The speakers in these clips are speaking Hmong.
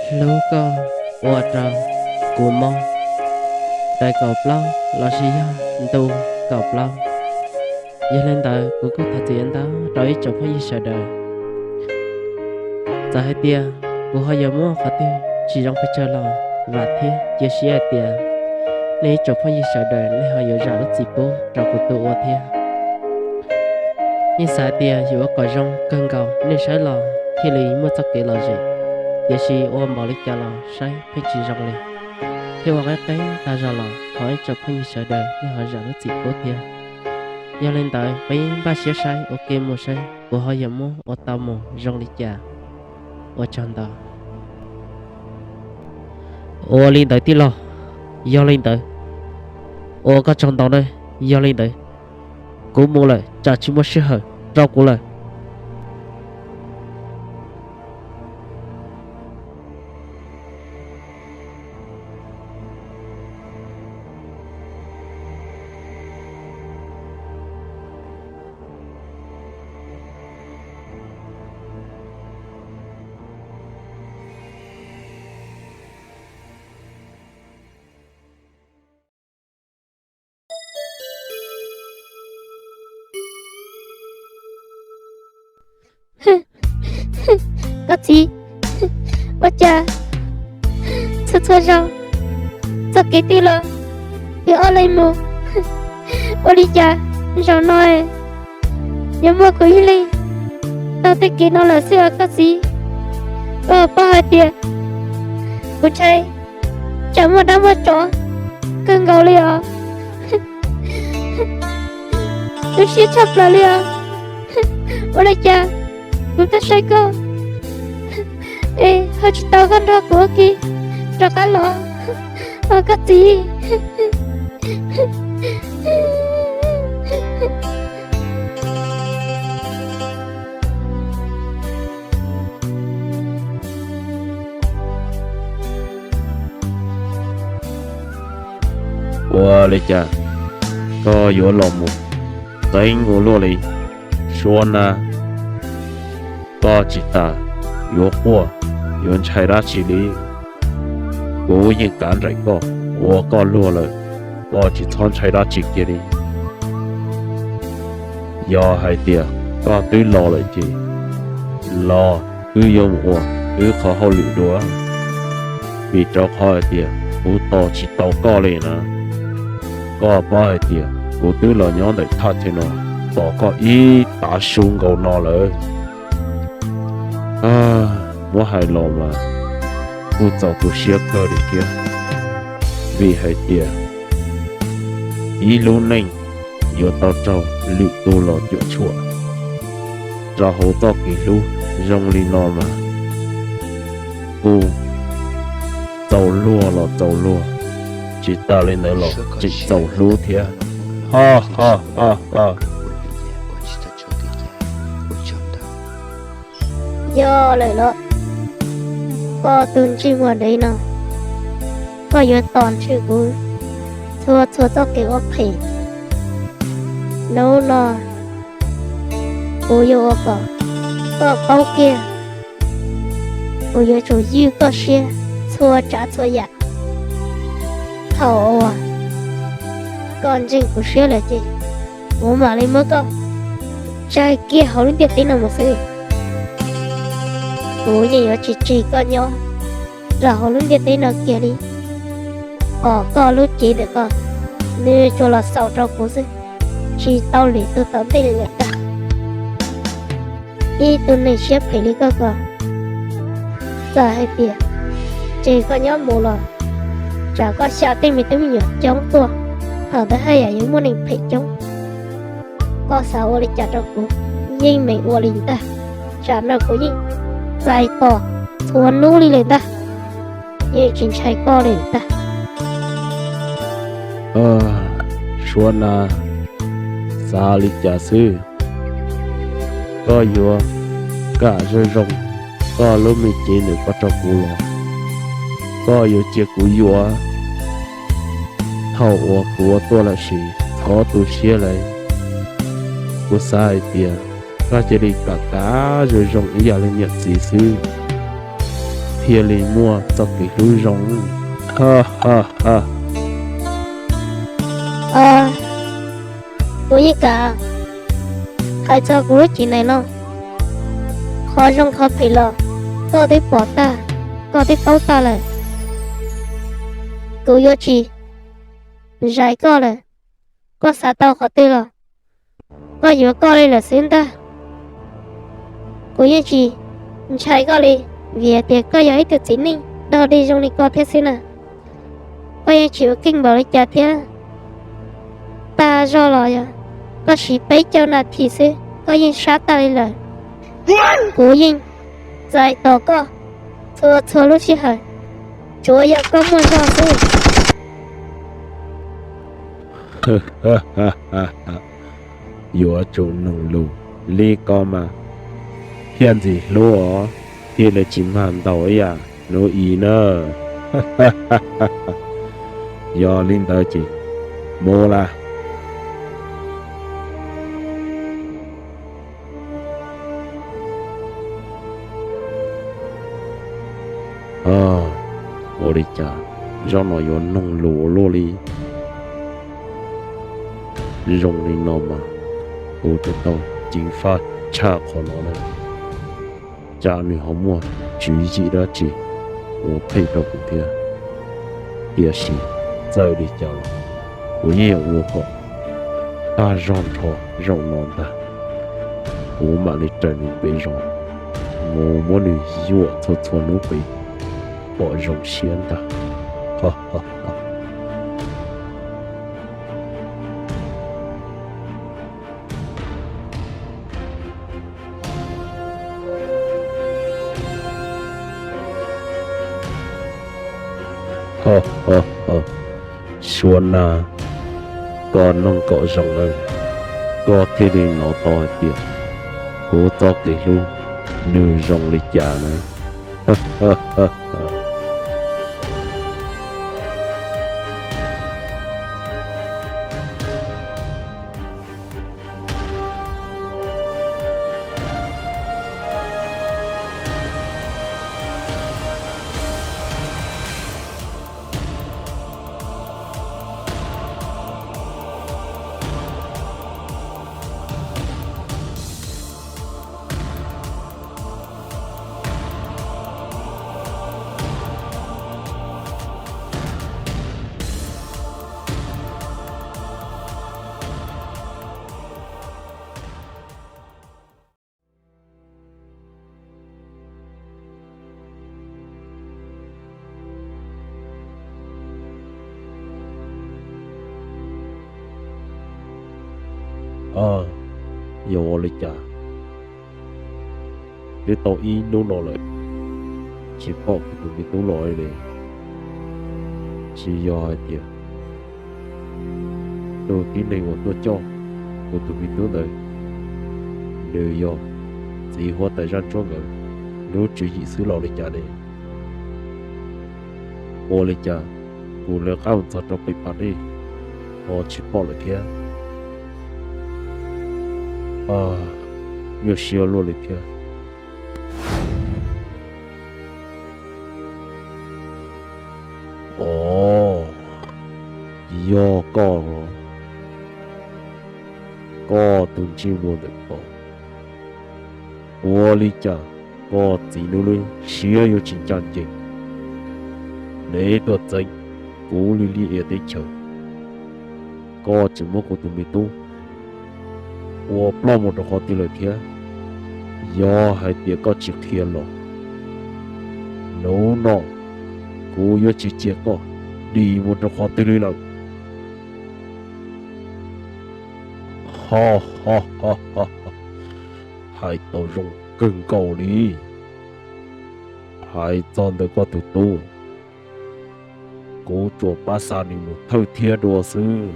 hlub koj ua rau kuv mob, tais kaum plaub lossis yog ntu kaum plaub. Yog li ntawd kuv kuj thov txim ntau rau ib tsoom phooj ywg sawv daws. Txawm hais tias kuv ho yuav muab qhov twg tsis zoo pes tsawg los vam thiab cia siab hais tias nej ib tsoom phooj ywg sawv daws nej ho yuav zam lub txim pub rau kuv tub ua thiab. Yeej xav hais tias yuav ua kom zoo kawg nkaus nej saib los thiaj li muaj txoj kev lom zem, tiam sis ua npaum li cas los saib pheej tsis zoo li. Thiab ua qeb qeb tag zog los thov ib tsoom phooj ywg sawv daws nej ho zam lub txim pub thiab. Yog li ntawd peb npaj siab saib ua ke mus saib kuv ho yuav muab ua tau mus zoo li cas. Ua tsaug ntau. Ua li ntawd tij laug, yog li ntawd ua koj tsaug ntau na. Yog li ntawd kuv mus lawm tsam tsis muaj sij hawm rau kuv lawm. Koj txiv, ua cas txhua txhua zaus txoj kev twg los wb ob leeg mus? Ua li cas zaum no yuav muaj kuv ib leeg taug tej kev no lawm xwb os koj txiv? Koj paub hais tias kuv ntshai tsam muaj dab muaj tsov kawg nkaus li os. Tu siab tshaj plaws li os. Ua li cas kuv twb saib koj es ho tsis tau koj nrog kuv ua ke rov qab los os koj txiv. Ua li cas koj yuav los mus txeeb ua luaj li? Suab na, koj tsis tas yuav quaj yuav ntshai dab tsi li. Kuv yeej kav nraim koj ua koj luag lawm, koj tsis txhob ntshai dab tsi kiag li. Yog hais tias koj twb los lawm ces los wb yuav mus ua wb qhov hauj lwm dua, vim rau qhov hais tias kuv tos tsis tau koj li na. Koj paub hais tias kuv twb los nyob ntawm thaj chaw no tos koj ib tav su nkaus no lawm. Muab hais los mas kuj txaus tu siab kawg li thiab, vim hais tias ib lub neej yuav tau raug lwm tus los cuam tshuam rau hauv txoj kev hlub zoo li no mas kuj txaus luag los txaus luag, tsis tas li ntawd los tseem txaus hlub thiab. Ho ho ho ho. Yog lawm los koj tus ntsej muag dev no, koj yuav tos ntshe kuv txhua txhua txoj kev ua phem. Hnub no kuv yuav ua kom koj paub kiag, kuv yuav tsum ywj koj siab txhua tsav txhua yam. Thaum uas koj ntseeg kuv siab lawm ces kuv mam li muab koj tsaig kiag hauv lub ntiaj teb no mus xwb. Kuv yeej yuav tsis tseg koj nyob rau hauv lub ntiaj teb no kiag li. Kom koj lub cev ntawm koj nws tsuas los xaus rau kuv xwb, tsis tau lwm tus tom ntej li lawm ntag. Ib tug neeg siab phem li koj ko, txawm hais tias tseg koj nyob mus los tsam koj xyaw tej me tub me nyuam coob tuaj, thaum ntawd haj yam yuav muaj neeg phem coob. Koj xav ua li cas rau kuv yeej meem ua li ntag. Tsam no kuv yeej txais tos txhua hnub li lawm ntag, yeej tsis ntshai koj li ntag. Suav na, xav li cas xwb, koj yuav kam zoo zoo koj lub me cev ntawm koj rau kuv los koj yuav cia kuv yuav? Thaum uas kuv ua tuaj lawm sis thov tu siab lawm, kuv xav hais tias koj cia li kam kav zoo zoo ib yam li niam txiv xwb. thiaj li muaj txoj kev hlub zoo. Ha ha ha. Kuv yeej kam hais txog kuv lub cev nees no, qhov zoo qhov phem los koj twb pom tag, koj twb paub tag lawm. Kuv yuav tsis zais koj lawm. Koj xav tau qhov twg los koj yuav koj li lawm xwb ntag. Kuv yeej tsis ntshai koj li, vim hais tias koj yog ib tug txiv neej dog dig zoo li koj thiab xwb na. Koj yeej tsis ua keej npaum li cas thiab. Tag zog los yog koj siv peb caug nas this xwb koj yeej sab tag li lawm. Kuv yeej txais tos koj txhua txhua lub sij hawm, tsuav yog koj muaj zog xwb. Yuav tsum noog lus li ko mas thiaj ntxim hlub os, thiaj li tsis mag ntaus ib yam hnub i na. Yog li ntawd ces mus lawm. Ua li cas zaum no yuav noog lus ua luaj li. Zoo li no mas kuv twb tau ceev faj tshaj qhov no na. Cas nws ho muaj tswv yim dab tsi ua phem rau kuv thiab. Tiam sis txawm li cas los kuv yeej yuav ua kom tag zog nrho zaum no ntag. Kuv mam li raws nws pem zog mus muab nws yuam txhua txhua hnub pem kom zoo siab ntag. Suav na, koj noog kom zoo lawm, koj thiaj li hnov tau hais tias kuv txoj kev hlub nws zoo li cas na. Yog ua li cas twb tau ib hnub no lawm tsis pom kuv tus me tub los li? Tsis yog hais tias tus tib neeg uas tuaj coj kuv tus me tub ntawd nws yog txiv huab tais zaj ntsuab nkawd lub tswv yim xwb los li cas ne? Ua li cas kuv lawv qab mus txog rau pem pas dej ho tsis pom lawm thiab? Nyuaj siab luaj li thiab. Os, yog koj los, koj tus ntsej muag ntawm ko, ua li cas koj txiv nws lub siab yuav tsis ncaj ncees, nws tuaj txeeb kuv li liaj ia teb chaws, koj tseem muab kuv tus me tub ua ploj mus rau qhov twg lawm thiab? Yog hais tias koj tsis qhia los, hnub no kuv yuav tsis cia koj dim mus rau qhov twg li lawm. Ho, ho, ho, ho, hais tau zoo kawg nkaus li. Hais txog ntawm koj tus tub, kuv tsuas pab xa nws mus thawj thiab dua xwb,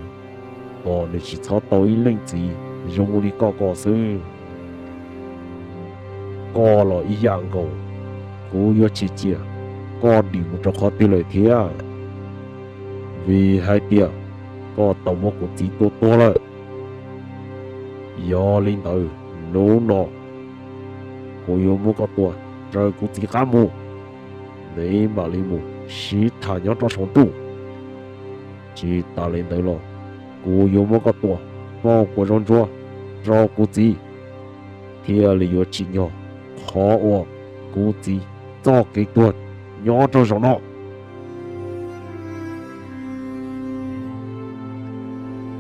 kom nws tsis txhob tau ib leej txiv zoo li koj ko xwb. Koj los ib yam nkaus, kuv yuav tsis cia koj dim mus rau qhov twg lawm thiab, vim hais tias koj tau muab kuv txiv tua tuag lawm. Yog li ntawd, hnub no kuv yuav muab koj tua raws kuv txiv qab mus. neb mam li mus sib tham nyob rau saum ntuj. Tsis tas li ntawd los, kuv yuav muab koj tua pauj kua zaub ntsuab rau kuv txiv, thiaj li yuav tsim nyog qhov uas kuv txiv txoj kev tuag nyob rau zaum no.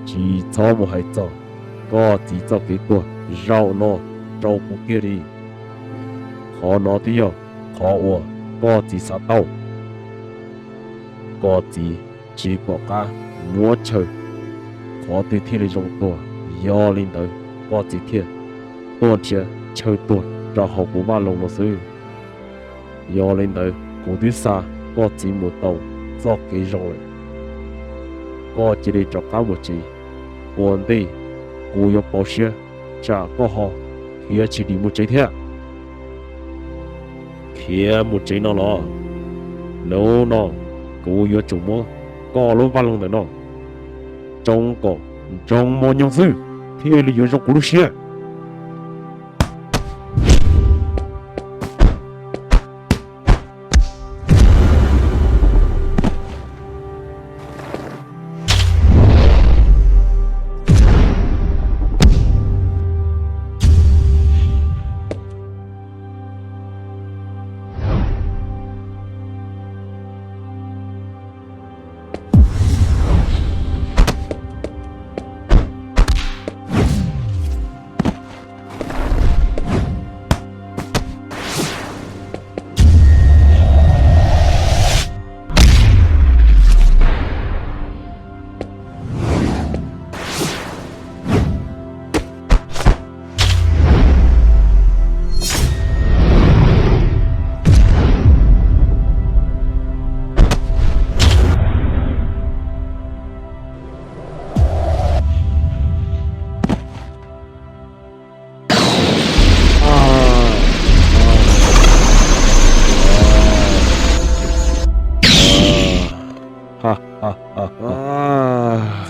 Tsis txhob mus hais txog koj txiv txoj kev tuag zaum no rau kuv kiag li. Qhov no twb yog qhov uas koj txiv xav tau. Koj txiv tsis pom qab muab chaw qhov twg thiaj li zoo tuag, yog li ntawd koj txiv thiaj tuaj nrhiav chaw tuag rau hauv kuv vaj loog no xwb. Yog li ntawd kuv twb xa koj txiv mus tau txoj kev zoo lawm. Koj cia li rov qab mus tsev, ua ntej kuv yuav pauv siab tsam koj ho khiav tsis dim mus tsev thiab. Khiav mus tsev no los, hnub no kuv yuav tsum muab koj lub vaj loog ntawm no tsoo kom nroo mos nyoog xwb thiaj li yuav zoo kuv lub siab.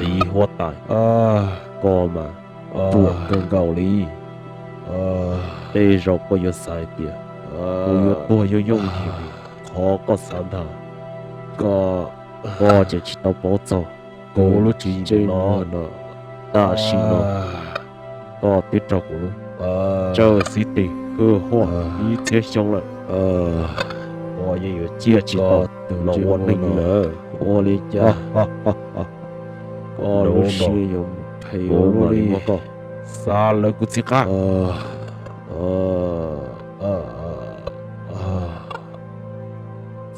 Txiv huab tais, koj mas ruam kawg nkaus li. Tej zaum koj yuav xav hais tias kuv yuav tuag yooj yooj yim li qhov koj xav ntag. Koj ces tsis tau paub txog kuv lub tswv yim no. Tam sim no koj twb raug kuv lub tsawj xib tes hwj huaj ib txhiab xyoo lawm, koj yeej yuav ciaj tsis tau los ua neeg li lawm. Ua li cas koj lub siab yuav phem ua luaj li? Koj xav lawv kuv txiv qab.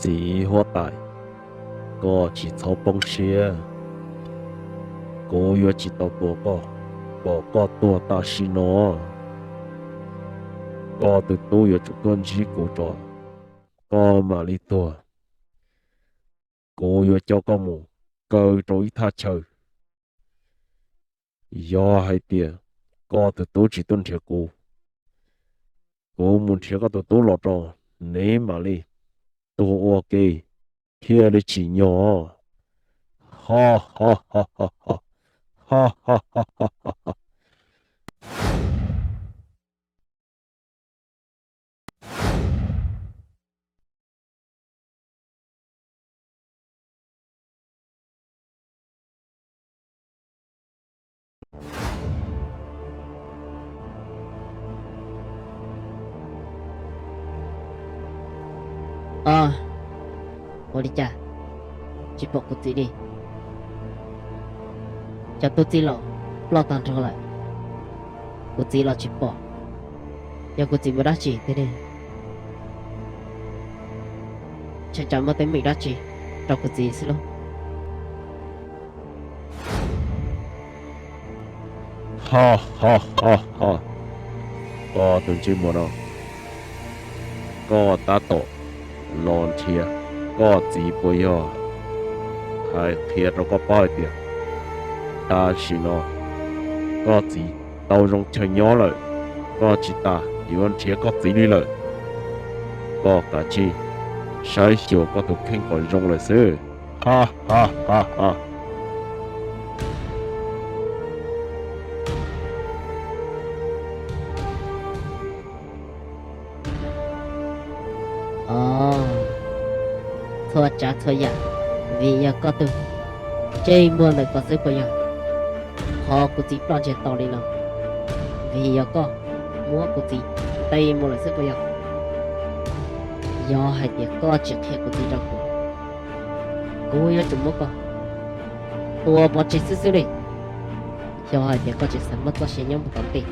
Txiv huab tais, koj tsis txhob poob siab. Kuv yuav tsis tau tua koj kom koj tuag tam sim no. Koj tus tub yuav tsum tuaj ntsib kuv tso, koj mam li tuag. Kuv yuav coj koj mus kaw rau ib thaj chaw. Yog hais tias koj tus tub tsis tuaj nrhiav kuv, kuv mus nrhiav koj tus tub los rau neb mam li tuag ua ke thiaj li tsim nyog. Ua li cas tsis pom kuv txiv li? Cov tub txib los ploj tag nrho lawm, kuv txiv los tsis pom. Yog kuv txiv mus dab tsi tiag ne? Tsam tsam muaj teeb meem dab tsi rau kuv txiv xwb lauj. Ho ho ho ho, koj tus ntsej muag no, koj tab tom los nrhiav koj txiv puas yog? Hais qhia rau koj paub hais tias tam sim no koj txiv tau zoo chaw nyob lawm, koj tsis tas yuav nrhiav koj txiv li lawm. Koj kav tsij saib xyuas koj tus kheej kom zoo lawm xwb. Ha ha ha ha. txhua tsav txhua yam vim yog koj tug ntsej muag ntawm koj xwb puas yog? Qhov kuv txiv ploj ntsiag to li no vim yog koj muab kuv txiv ntes mus lawm xwb puas yog? Yog hais tias koj tsis qhia kuv txiv rau kuv, kuv yuav tsum muab koj tua pov tseg xwb xwb li. Yog hais tias koj tsis xav muab txoj sia nyob mus tom ntej,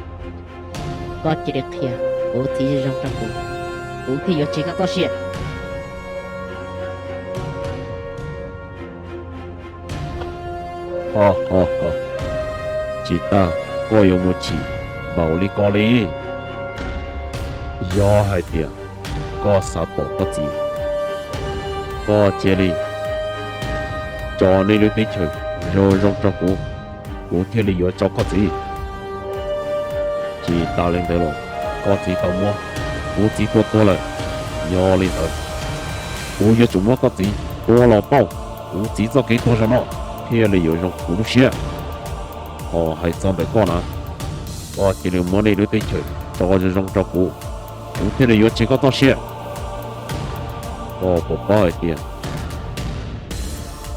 koj cia li qhia kuv txiv zoo zoo rau kuv, kuv thiaj yuav tseg koj txoj sia. Tsis tas koj yuav mus chim npaum li ko li. Yog hais tias koj xav pom koj txiv, koj cia li tso nej lub teb chaws zoo zoo rau kuv, kuv thiaj li yuav tso koj txiv. Tsis tas li ntawd los koj txiv tau muab kuv txiv tua tuag lawm. Yog li ntawd, kuv yuav tsum muab koj txiv tua los pauj kuv txiv txoj kev tuag zaum no thiaj li yuav zoo kuv lub siab. Ho hais txog ntawm koj na, koj cia li muab nej lub teb chaws tso zoo zoo rau kuv, kuv thiaj li yuav tseg koj txoj sia. Koj puas paub hais tias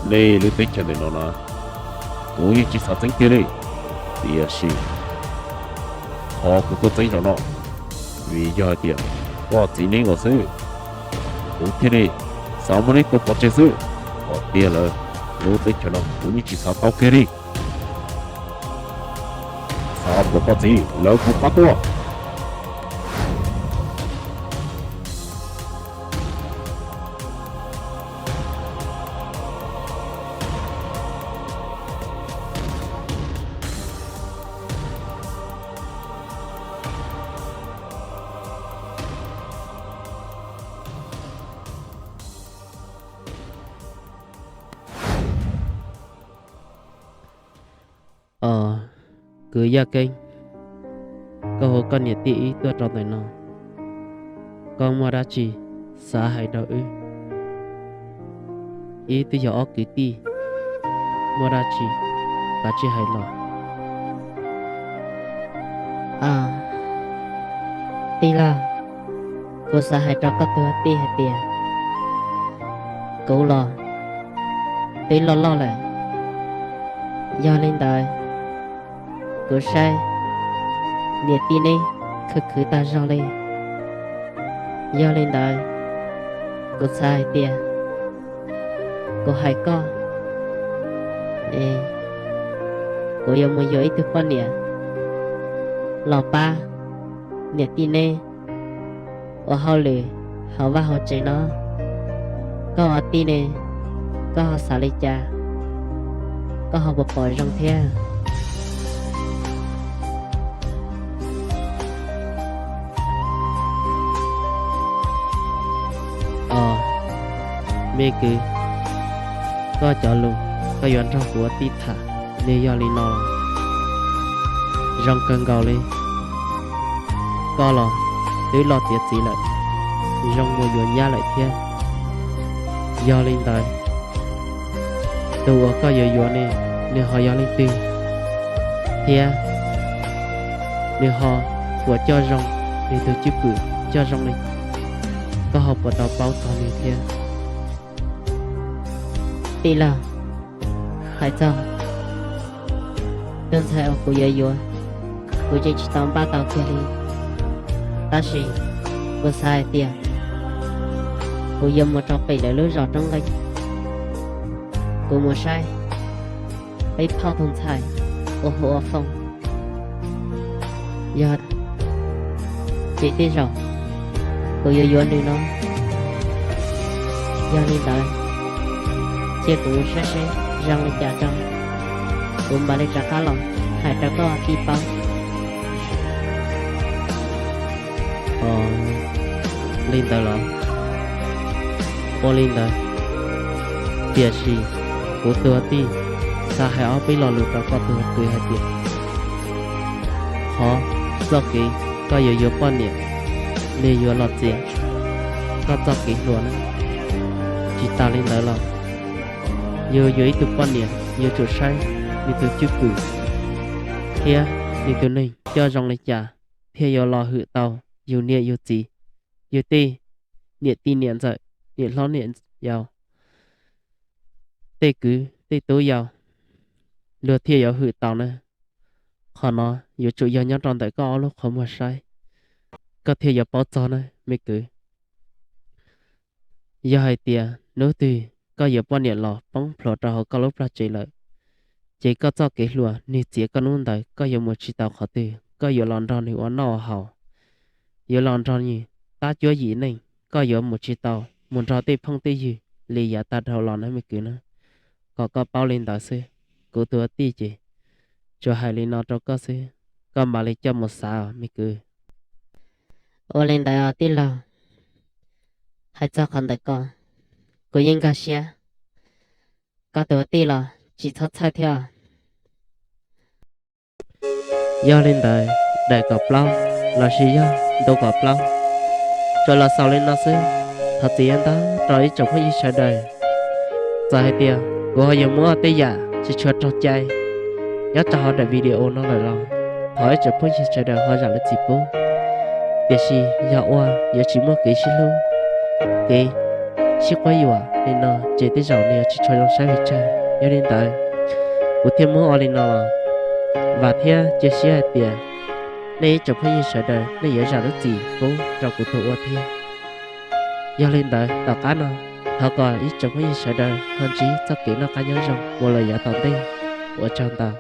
nej lub teb chaws ntawm no na, kuv yeej tsis xav txeeb kiag li. Tiam sis qhov kuv tuaj txeeb zaum no, vim yog hais tias koj txiv neb nkaus xwb, kuv thiaj li xav muab neb tua pov tseg xwb. Kom tiag lawm, lub teb chaws no kuv yeej tsis xav tau kiag li. Xav pom koj txiv lawv kuv pab tuaj. Os, kwv Yaj Keeb, koj hu koj niam tij wb tuaj rau ntawm no, koj muaj dab tsi xav hais rau wb? Wb twb yog ob kwv tij, muaj dab tsi kav tsij hais los. Tij laug, kuv xav hais rau koj tus tij hais tias kuv los twb loj loj lawm. Yog li ntawd, kuv saib niam tij neb khwv khwv tag zog li. Yog li ntawd, kuv xav hais tias kuv hais koj, kuv yuav mus yuav ib tug poj niam los pab niam tij neb ua hauj lwm hauv vaj hauv tsev no. Koj ua tij ne, koj ho xav li cas? Koj ho puas pom zoo thiab? Os, me kwv, koj cov lus koj yuav nrog kuv ua tij tham nws yog li no los zoo kawg nkaus li. Koj los twb los tiav txiv lawm, zoo mus yuav nyab lawm thiab. Yog li ntawd, tus uas koj yuav yuav ne, nws ho yog leej twg thiab nws ho puas coj zoo, nws tus cwj pwm coj zoo li, koj ho puas tau paub txog nws thiab? Tij laug, hais txog tus ntxhais uas kuv yuav yuav, kuv yeej tsis tau npaj tau kiag li. Tab sis kuv xav hais tias kuv yuav mus rau pem lawv lub zos Roob Nqeeb, kuv mus saib peb phauj tus ntxhais uas hu ua Foom, yog ces tej zaum kuv yuav yuav nws no. Yog li ntawd, cia kuv mus saib seb zoo li cas tso, kuv mam li rov qab los hais rau koj tij paub. Os, li ntawd los ua li ntawd. Tiam sis kuv tus tij xav hais ob peb lo lus rau koj tus kwv hais tias, qhov txoj kev koj yuav yuav poj niam, nws yuav los txiav koj txoj kev hluas na. Tsis tas li ntawd los, yus yuav ib tug poj niam yuav tsum saib nws tus cwj pwm thiab nws tus neeg coj zoo li cas thiaj yuav los hwm tau yus niam yus txiv, yus tej niam tij niam ntxawm, niam hlob niam yau. tej kwv tej tub yau, luag thiaj yuav hwm tau na. Qhov no yuav tsum yog nyob rau ntawm koj ob lub qhov muag saib, koj thiaj yuav paub txog na me kwv. Yog hais tias hnub twg koj yuav poj niam los poob plhuav rau hauv koj lub plaj tsev lawm, ces koj txoj kev hluas nws txiav koj hnub ntawd koj yuav mus tsis tau qhov twg, koj yuav los nrog nws ua noj ua haus, yuav los nrog nws tab cuab yim neej, koj yuav mus tsis tau mus nrog tej phooj tej ywg li yav tag dhau los na me kwv na. Kom koj paub li ntawd xwb, kuv tus ua tij ces tsuas hais li no rau koj xwb, koj mam li coj mus xav me kwv. Ua li ntawd tij laug, hais txog qhov ntawd ko, kuv yeej nkag siab, koj tus ua tij los tsis txhob txhawj thiab. Yog li ntawd daim kaum plaub lossis yog ntu kaum plaub tsuas los xaus li no xwb. Thov txim ntau rau ib tsoom phooj ywg sawv daws, txawm hais tias kuv ho yuav muab tej yam tsis tshua raug cai nyob rau hauv daim video no lawm los thov ib tsoom phooj ywg sawv daws ho zam lub txim pub. Tiam sis yog ua yuav tsis muaj kev sib hlub, kev sib quab yuam li no ces tej zaum nws yuav tsis tshua zoo saib pes tsawg. Yog li ntawd kuv thiaj muab ua li no los vam thiab cia siab hais tias nej ib tsoom phooj ywg sawv daws nej yuav zam lub txim pub rau kuv tus ua thiab. Yog li ntawd tom qab no thov kom ib tsoom phooj ywg sawv daws ho ntsib txoj kev noj qab nyob zoo mus lawm yav tom ntej. Ua tsaug ntau.